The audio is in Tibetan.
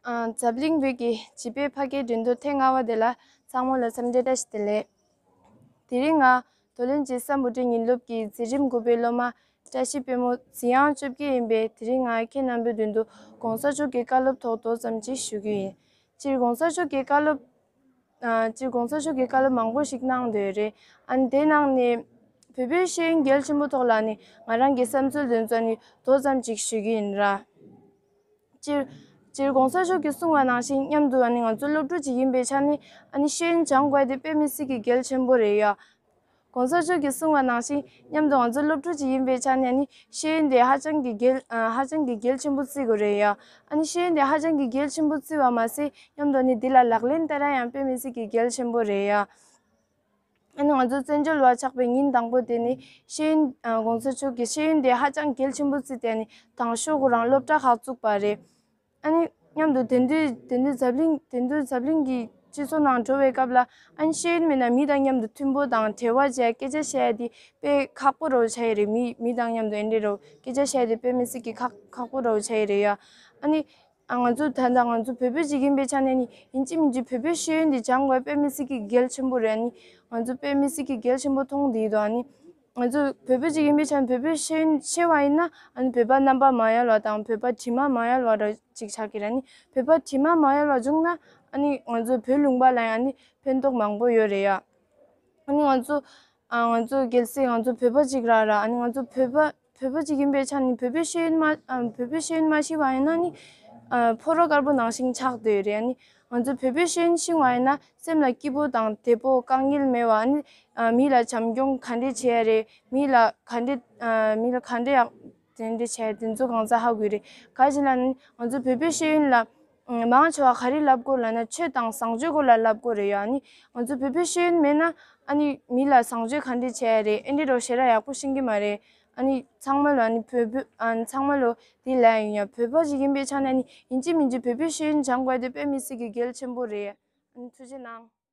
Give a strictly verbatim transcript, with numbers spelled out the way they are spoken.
ཨ། འཛམ་གླིང་བོད་ཀྱི་བྱིས་པའི་ཕ་སྐད་འགྲན་བསྡུར་ཐེངས་ལྔ་པ་དེ་ལ་ཚང་མ་ལ་འཚམས་འདྲི་བཀྲ་ཤིས་བདེ་ལེགས། དེ་རིང་ང་མདོ་ལན་གྱི་སམ་བྷོ་ཊའི་ཉིན་སློབ་ཀྱི་འཛིན་རིམ་དགུ་པའི་སློབ་མ་བཀྲ་ཤིས་དཔལ་མོ་འཛིན་དབྱངས་བཅོ་བརྒྱད་ཡིན་པས། དེ་རིང་ང་ཁྱེད་རྣམ་པའི་མདུན་དུ་༸གོང་ས་མཆོག་གི་བཀའ་སློབ་ཐོག་མདོ་ཙམ་ཅིག་ཞུ་རྒྱུ་ཡིན། སྤྱིར་༸གོང་ས་མཆོག་གི་བཀའ་སློབ། ཨ། སྤྱིར་༸གོང་ས་མཆོག་གི་བཀའ་སློབ་མང་པོ་ཞིག་གནང་བསྡད་ཡོད་རེད། ཨ་ནི་དེའི་ནང་ནས་བོད་པའི་ཤེས་ཡོན་གལ་ཆེན་པོ་ཐོག་ལ་ནི་ང་རང་གི་བསམ་ཚུལ་དེ་ཚོ་ནི་མདོ་ཙམ་ཅིག་ཞུ་གི་ཡིན་ར། སྤྱིར་སྤྱིར་༸གོང་ས་མཆོག་གིས་གསུངས་པ་ནང་བཞིན་མཉམ་དུ་ཨ་ནི་ང་ཚོ་སློབ་ཕྲུག་ཅིག་ཡིན་པའི་ཆ་ནས་ཨ་ནི་ཤེས་ཡོན་སྦྱང་དགོས་དེ་དཔེ་མི་སྲིད་ཀྱི་གལ་ཆེན་པོ་རེད་ཡ། ༸གོང་ས་མཆོག་གིས་གསུངས་པ་ནང་བཞིན་མཉམ་དུ་ང་ཚོ་སློབ་ཕྲུག་ཅིག་ཡིན་པའི་ཆ་ནས་ཨ་ནི་ཤེས་ཡོན་དེ་ཧ་ཅང་གི་གལ་ཨ་ཧ་ཅང་གི་གལ་ཆེན་པོ་བརྩི་དགོས་རེད་ཡ། ཨ་ནི་ཤེས་ཡོན་དེ་ཧ་ཅང་གི་གལ་ཆེན་པོ་བརྩི་བ་མ་ཟད་མཉམ་དུ་ཨ་ནི་འདི་ལ་ལག་ལེན་བསྟར་ཡ་ཡང་དཔེ་མི་སྲིད་ཀྱི་གལ་ཆེན་པོ་རེད་ཡ། ཨ་ནི་ང་ཚོ་བཙན་བྱོལ་བ་ཆགས་པའི་ཉིན་དང་པོ་དེ་ནི་ཤེས་ཡོན་ཨ་༸གོང་ས་མཆོག་གིས་ཤེས་ཡོན་དེ་ཧ་ཅང་གལ་ཆེན་པོ་བརྩིས་ཏེ་ཨ་ནི་དང་ཤོག་གུ་རང་སློབ་གྲྭ་ཁག་བཙུགས་པ་རེད། ཨ་ནི་མཉམ་དུ་དེང་དུས་དེང་དུས་འཛམ་གླིང་དེང་དུས་འཛམ་གླིང་གི་སྤྱི་ཚོགས་ནང་འགྲོ་བའི་སྐབས་ལ་ཨ་ནི་ཤེས་ཡོན་མེད་ན་མི་དང་མཉམ་དུ་མཐུན་པོ་དང་འབྲེལ་བ་བྱས་སྐད་ཆ་བཤད་ཡ་དེ་དཔེ་ཁག་པོ་རུ་ཆགས་ཡི་རེད། མི་མི་དང་མཉམ་དུ་ཨེ་འདྲ་རུ་སྐད་ཆ་བཤད་ཡ་དེ་དཔེ་མི་སྲིད་ཀྱི་ཁག་ཁག་པོ་རུ་ཆགས་ཡི་རེད་ཡ། ཨ་ནི། ཨ། ང་ཚོ་ད་ལྟ་ང་ཚོ་བོད་པ་ཅིག་ཡིན་པའི་ཆ་ནས་ནི་ཡིན་གཅིག་མིན་གཅིག་བོད་པའི་ཤེས་ཡོན་འདི་སྦྱང་དགོས་དཔེ་མི་སྲིད་ཀྱི་གལ་ཆེན་པོ་རེད། ཨ་ནི་ང་ཚོ་དཔེ་མི་སྲིད་ཀྱི་གལ་ཆེན་པོ་མཐོང་བསྡད་ཡོད་དོ། ཨ་ནི་ང་ཚོ་བོད་པ་ཅིག་ཡིན་པའི་ཆ་ནས་བོད་པའི་ཤེས་ཡོན་ཤེས་པ་ཡིན་ན་ཨ་ནི་བོད་པ་རྣམ་པ་མ་ཡལ་བ་དང་བོད་པ་དྲི་མ་མ་ཡལ་བ་ར་ཅིག་ཆགས་ཀྱི་རེད། ཨ་ནི་བོད་པ་དྲི་མ་མ་ཡལ་བ་བྱུང་ན་ཨ་ནི་ང་ཚོ་བོད་ལུང་པ་ལ་ཡང་ཨ་ནི་ཕན་ཐོགས་མང་པོ་ཡོད་རེད་ཡ། ཨ་ནི་ང་ཚོ་ཨ་ང་ཚོ་གལ་སྲིད་ང་ཚོ་བོད་པ་ཅིག་ར་ར་ཨ་ནི་ང་ཚོ་བོད་པ་བོད་པ་ཅིག་ཡིན་པའི་ཆ་ནས་བོད་པའི་ཤེས་ཡོན་མ་ཨ་བོད་པའི་ཤེས་ཡོན་མ་ཤེས་པ་ཡིན་ན་ནི་ཨ་ཕོ་རོག་དཀར་པོ་ནང་བཞིན་ཆགས་བསྡད་ཡོད་རེད། ཨ་ནི་ང་ཚོ་བོད་པའི་ཤེས་ཡོན་ཤེས་པ་ཡིན་ན་སེམས་ལ་སྐྱིད་པོ་དང་བདེ་པོ་དཀའ་ངལ་མེད་པ་ཨ་ནི་ཨ་མི་ལ་བྱམས་སྐྱོང་ག་འདྲས་བྱེད་ཡ་རེད། མི་ལ་ག་འདྲས་ཨ་མི་ལ་ག་འདྲས་ཡག་དེ་འདྲས་བྱས་དེ་ཚོ་གང་ཟག་ཧ་གོ་རེད། ག་ཅི་ལ་ནི་ང་ཚོ་བོད་པའི་ཤེས་ཡོན་ལ་མང་ཆེ་བ་ག་རེ་ལབ་དགོས་ལབ་ན་ཆོས་དང་བཟང་སྤྱོད་སྐོར་ལ་ལབ་དགོས་རེད་ཡ། ཨ་ནི་ང་ཚོ་བོད་པའི་ཤེས་ཡོན་མེད་ན་ཨ་ནི་མི་ལ་བཟང་སྤྱོད་ག་འདྲས་བྱས་རེད། ཨེ་འདྲས་རོ་ཞེ་དྲག་ཡག་པོ་ཤེས་ཀྱི་མ་རེད། ཨ་ནི་ཚང་མ་ལོ་ཨ་ནི་བོད་བོད་ཨ་ནི་ཚང་མ་ལོ་དེ་ལ་ཡིན་ཡ། བོད་པ་ཞིག་ཡིན་པའི་ཆ་ནས་ཨ་ནི་ཡིན་གཅིག་མིན་གཅིག་བོད་པའི་ཤེས་ཡོན་སྦྱང་དགོས་དེ་དཔེ་མི་སྲིད་ཀྱི་གལ་ཆེན་པོ་རེད། ཨ་ནི་ཐུགས་རྗེ་གནང་།